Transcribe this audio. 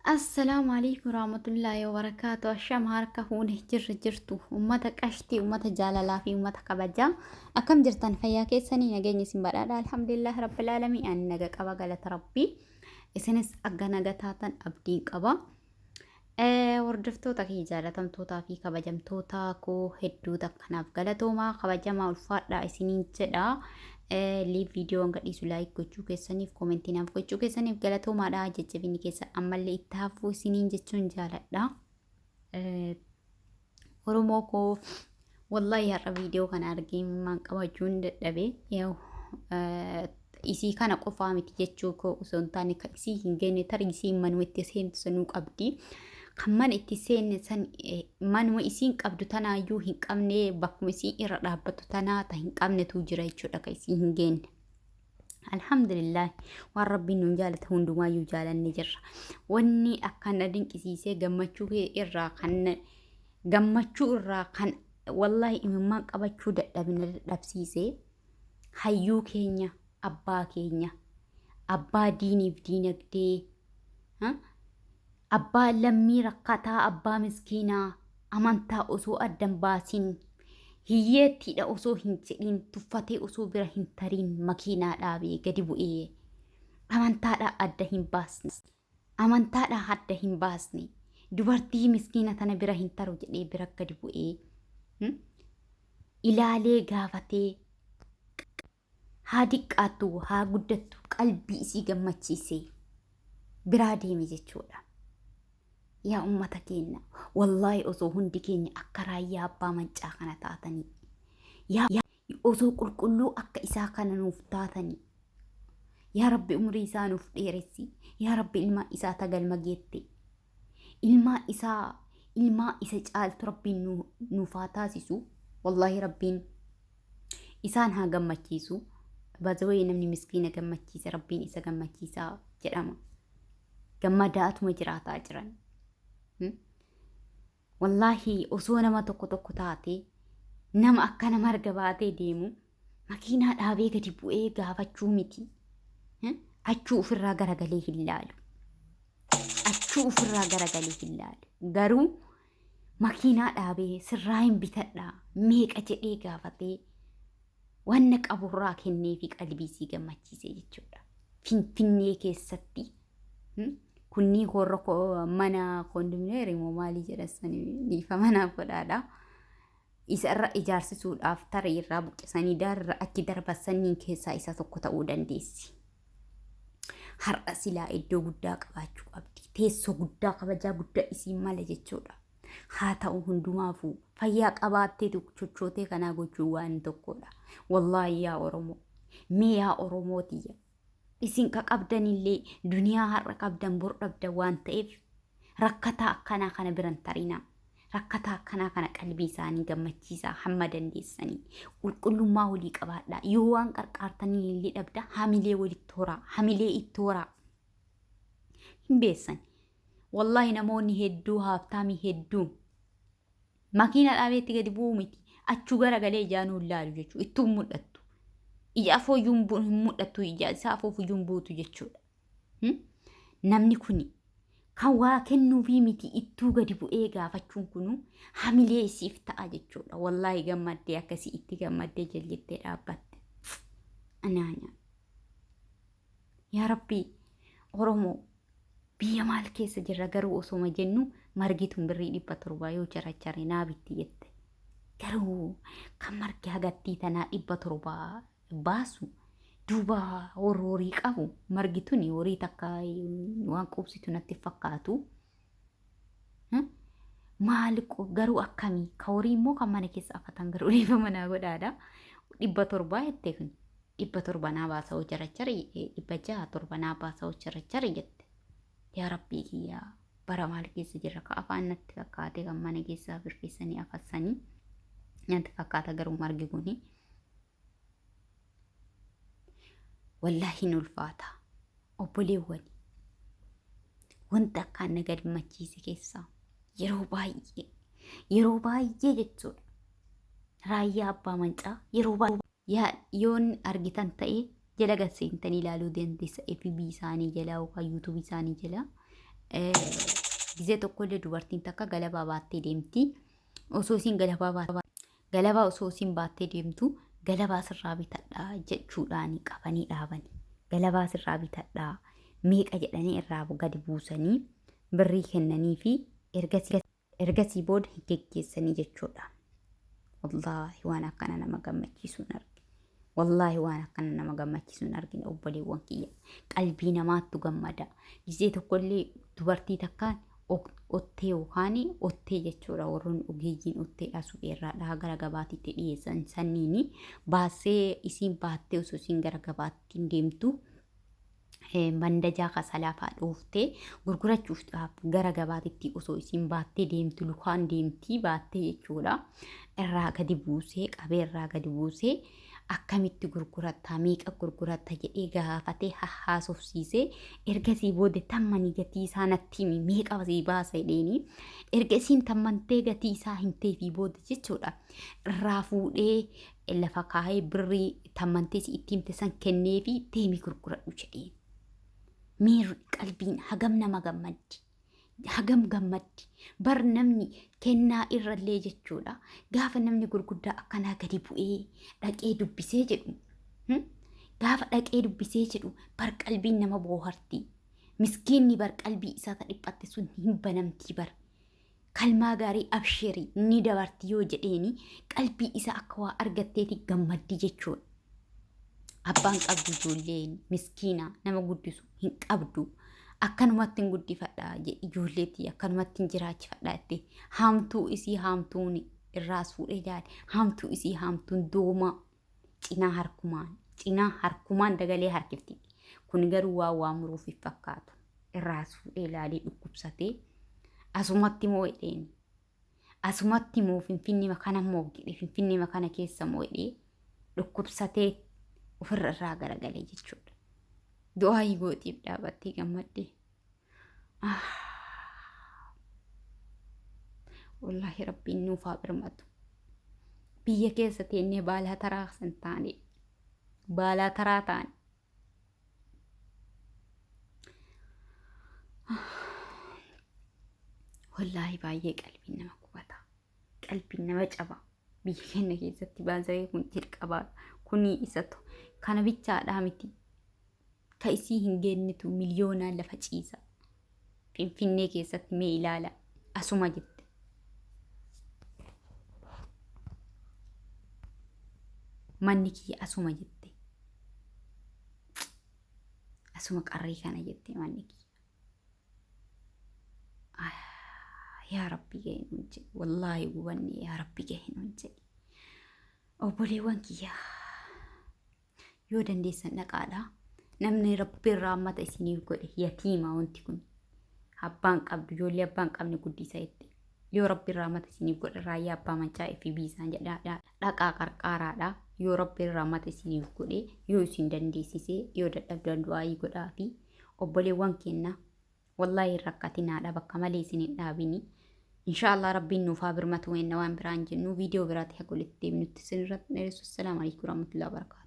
Assalaamu alaikum warahmatullaahi wabarakaatu. Ashama harka fuune jirra jirtu ummata qashtii, ummata jaalalaa fi ummata kabajaa. Akkam jirtan fayyaa keessanii nageenya isin badhaadha. Alhamdulillah rabbil aalamiin ani naga qaba galata rabbii. Isinis akka naga taatan abdiin qaba. Hordoftoota kiyya jaalatamtootaa fi kabajamtoota koo hedduu takkanaaf galatoomaa kabajamaa ulfaadhaa isiniin jedha. Liiv viidiyoo hanga dhiisu laayik gochuu keessaniif koomentii naaf gochuu keessaniif galatoomaadha. Jajjabinni keessa ammallee itti hafuu isiniin jechuun jaaladha. Oromoo koo wallahi har'a viidiyoo kana argee imimmaan qabachuun dadhabe. Isii kana qofaa miti jechuu koo osoo hin taane kan isii hin geenye tarii isiin manuma itti seentu sanuu qabdi. Kan mana itti seenne san manuma isiin qabdu tanaayyuu hin qabne bakkuma isiin irra dhaabbattu tanaa ta hin qabnetu jira jechuudha kan isii hin geenne. Alhamdulillah waan rabbiin nuun jaalate hundumaayyuu jaalanne jirra. Wanni akkaan na dinqisiisee gammachuu kee irraa kan gammachuu irraa kan wallahi imimmaan qabachuu dadhabina dadhabsiise hayyuu keenya abbaa keenya abbaa diiniif diinagdee abbaa lammii rakkataa abbaa miskiinaa amantaa osoo addan baasin hiyyeettiidha osoo hin jedhin tuffatee osoo bira hin tariin makiinaa dhaabee gadi bu'ee amantaadhaa adda hin baasne amantaadhaa adda hin baasne dubartii miskiina tana bira hin taru jedhee bira gadi bu'ee ilaalee gaafatee haa diqqaattu haa guddattu qalbii isii gammachiisee biraa deeme jechuudha. Yaa ummata keenya wallaahi osoo hundi keenya akka raayyaa abbaa mancaa kana taatanii yaa osoo qulqulluu akka isaa kana nuuf taatanii yaa rabbi umrii isaa nuuf dheeressi yaa rabbi ilmaan isaa tagalma geette ilmaa isaa ilmaa isa caaltu rabbiin nuuf haa taasisu wallaahi rabbiin isaan haa gammachiisu bazawee namni miskiina gammachiise rabbiin isa gammachiisaa jedhama gammadaatuma jiraataa jiran wallaahi osoo nama tokko tokko taate nama akkana marga baatee deemu makiinaa dhaabee gadi bu'ee gaafachuu miti. Achuu ofirraa garagalee hin laalu. Achuu ofirraa garagalee hin laalu. Garuu makiinaa dhaabee sirraa hin bitadhaa meeqa jedhee gaafatee wanna qaburraa kenneefi qalbii isii gammachiisee jechuudha. Finfinnee keessatti kunnii warra mana koondominiyeerii moo maalii jedhan dhiifama naaf godhaadha. Isa irra ijaarsisuudhaaf tarii irraa buqqisanii daarra achi darbassaniin keessaa isa tokko ta'uu dandeessi. Har'a silaa iddoo guddaa qabaachuu qabdi. Teessoo guddaa kabajaa guddaa isiin mala jechuudha. Haa ta'u hundumaafuu fayyaa qabaatteetu chochootee kanaa gochuun waan tokkodha. Wallaahi yaa Oromoo. Mee yaa Oromoo tiyya. Isin ka qabdanillee duniyaa har'a qabdan bor dhabdan waan ta'eef rakkataa akkanaa kana biran tarinaa. Rakkataa akkanaa kana qalbii isaanii gammachiisaa hamma dandeessanii. Qulqullummaa walii qabaadhaa. Yoo waan qarqaartanii illee dhabda hamilee walitti horaa. Hamilee itti horaa. Hin beessan. Wallaahi namoonni hedduu haaftaamii hedduu Makiina dhaabee itti gadi bu'uu miti. Achuu garagalee ijaanuu hin laalu jechuudha. Ittuu hin mul'attu. Ija afooyyuu hin mul'attu. Ija isaa afoofuyyuu hin buutu jechuudha. Namni kuni kan waa kennuufii miti ittuu gadi bu'ee gaafachuun kunu hamilee isiif ta'a jechuudha. Wallaahi gammaddee akkasii itti gammaddee jaljettee dhaabbatte. Anaanya. Yaa Rabbii Oromoo Biyya maal keessa jirra garuu osoma jennu margi tun birrii 700 yoo charachare naa bitti jette. Garuu kan margi hagattii tanaa 700 baasu duuba warra horii qabu margi tuni horii takka waan quubsitu natti fakkaatu. Maal garuu akkamii ka horii immoo kan mana keessa afatan garuu dhiifama naa godhaadha. 700 jette kun. 700 naa baasa hoo charachari 600 7 naa baasa hoo charachari jette. Yaa Rabbii kiyyaa bara maal keessa jirra ka afaan natti fakkaate kan mana keessaa firfeessanii afassanii natti fakkaata garuu margi kuni. Wallaahi hin ulfaata obboleewwani wanta akkaan na gammachiise keessaa yeroo baay'ee yeroo baay'ee jechuudha raayyaa abbaa mancaa yeroo baay'ee Yaa yoon argitan ta'e jala gad seentanii ilaaluu dandeessa FB isaanii jala yookaan YouTube isaanii jala. Gizee tokkollee dubartiin takka galabaa baattee deemti. Osoo isiin galabaa galabaa osoo isiin baattee deemtu galabaa sirraa bitadhaa jechuudhaan qabanii dhaabani. Galabaa sirraa bitadhaa meeqa jedhanii irraa gadi buusanii birrii kennanii fi ergasii booda hin geggeessanii jechuudha. Wallaahi waan akkana nama gammachiisu hin argine. Wallaahi waan akkana nama gammachiisu hin argine obboleewwan kiyya. Qalbii namaattu gammada. Gizee tokkollee dubartii takkaan ottee yookaan ottee jechuudha warroonni ogeeyyiin otteedha supheerraadha gara gabaatitti dhiyeessan sanniini baasee isiin baattee osoo isiin gara gabaatti deemtu mandajaa kasalaa fa'aa dhooftee gurgurachuuf gara gabaatitti osoo isiin baattee deemtu lukaan deemtii baattee jechuudha. Irraa gadi buusee qabee irraa gadi buusee akkamitti gurgurattaa meeqa gurguratta jedhee gaafatee hahaasofsiisee ergasii booda tammanii gatii isaa natti himi meeqa sii baasa jedheeni erga isiin tammantee gatii isaa himteefii booda jechuudha. Irraa fuudhee lafa kaa'ee birrii tammantee si itti himte san kenneefi deemii gurguradhu jedheen. Miirri qalbiin hagam nama gammaddi. Hagam gammaddi. Bar namni kennaa irrallee jechuudha. Gaafa namni gurguddaa akkanaa gadi bu'ee dhaqee dubbisee jedhu. Gaafa dhaqee dubbisee jedhu bar qalbiin nama booharti. Miskiinni bar qalbii isaa ta dhiphatte sun hin banamtii bar. Kalmaa gaarii abshirii ni dabarti yoo jedheeni qalbii isaa akka waa argatteeti gammaddi jechuudha. Abbaan qabdu ijoolleen miskiina nama guddisu hin qabdu. Akkanumatti hin guddifadha ijoolleetti akkanumatti hin jiraachifadha jettee haamtuu isii haamtuun irraas fuudhee jaale haamtuu isii haamtuun dooma cinaa harkumaan cinaa harkumaan dagalee harkifti. Kun garuu waa waa muruuf hin fakkaatu. Irraas fuudhee ilaalee dhukkubsatee asumatti moo jedheen asumatti moo finfinnee kana moo jedhe finfinnee kana keessa moo jedhee dhukkubsatee ofirra irraa garagalee jechuudha. Du'aa gootiif dhaabattee gammadde. Wallaahi rabbiin nuuf haa birmatu. Biyya keessa teennee baalaa taraa san taane baalaa taraa taane. Wallaahi baay'ee qalbiin nama gubata. Qalbiin nama caba. Biyya keenya keessatti baazawee kun jalqabaa kuni isatu kana bichaadhaa miti. Ka isii hin geennetu miliyoonaan lafa ciisa. Finfinnee keessatti mee ilaala asuma jette. Manni kiyya asuma jette. Asuma qarree kana jette manni kiyya. Yaa Rabbi gahee nuun jedhi. Wallaahi gubanne yaa Rabbi gahee nuun jedhi. Obboleewwan kiyya yoo dandeessan dhaqaadha. Namni Rabbi irraa mata isiniif godhe yatiima wanti kun. Abbaan qabdu ijoollee abbaan qabne guddisa jette. Yoo Rabbi irraa mata isiniif godhe raayyaa abbaa mancaa FB isaan jedhaadha. Dhaqaa qarqaaraadha. Yoo Rabbi irraa mata isiniif godhe yoo isin dandeessise yoo dadhabdan du'aayii godhaa fi obboleewwan keenya wallaahi hin rakkatinaadha bakka malee isin hin dhaabini. Inshaallah Rabbiin nuuf haa birmatu wenna waan biraan jennu viidiyoo biraatti haga walitti deebinutti isin irratti dheeressu. Assalaamu alaikum warahmatullahi wabarakatuh.